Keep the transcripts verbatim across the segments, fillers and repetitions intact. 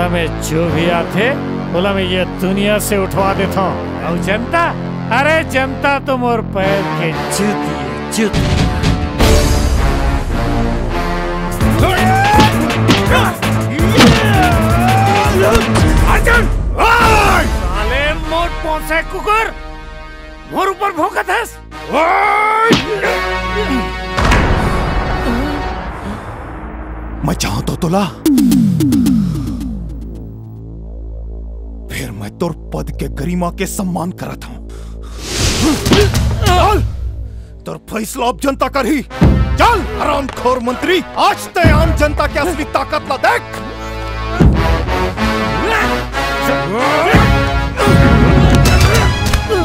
में जो भी आथे, ओला मैं ये दुनिया से उठवा देता हूँ। और जनता, अरे जनता तो मोर पैर के जूती है, जूती। अर्जुन! साले मोट पोंसे कुकुर, मोर ऊपर भौंकत हस। मैं चाहत हूं तोला, फिर मैं तोर पद के गरिमा के सम्मान करत हूं। चल, तोर फैसला अब जनता करही। चल हरामखोर मंत्री, आज ते आम जनता के असली ताकत ला देख।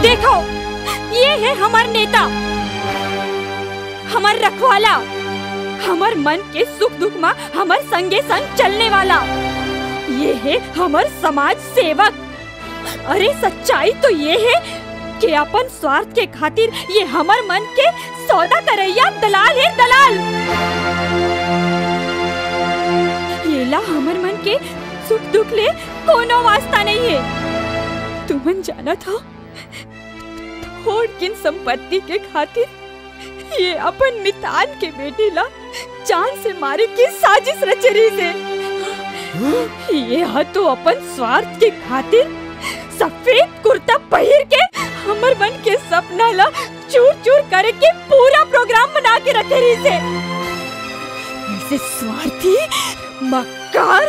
देखो, ये है हमर नेता, हमर रखवाला, हमर मन के सुख दुख मा हमर संगे संग चलने वाला। ये है हमर समाज सेवक। अरे सच्चाई तो ये है कि अपन स्वार्थ के खातिर ये हमर मन के सौदा करैया दलाल है, दलाल। येला हमर मन के सुख दुख ले कोनो वास्ता नहीं है। तुमन जानत हो, थोड़किन संपत्ति के खातिर ये अपन मितान के बेटी ला जान से मारे के साजिश रचे रहिस हे। ये हा तो अपन स्वार्थ के खातिर सफेद कुर्ता पहिर के हमर मन के सपना ला चूर चूर करे के पूरा प्रोग्राम बना के रखे रहिस हे। ऐसे स्वार्थी, मक्कार,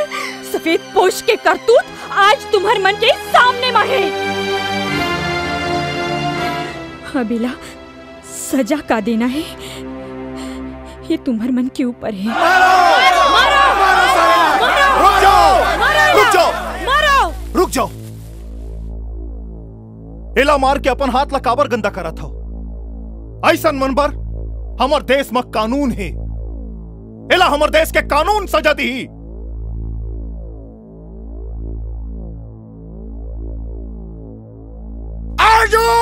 सफेद पोश के करतूत आज तुम्हर मन के सामने मा हे। अब एला सजा का देना हे, ये तुम्हर मन के ऊपर हे। रुक जाओ, रुक जाओ, रुक जाओ। एला मार के अपन हाथ ला काबर गंदा करत हव? अइसन मन बर हमर देश म कानून हे। एला हमर देश के कानून सजा दिही। अर्जुन!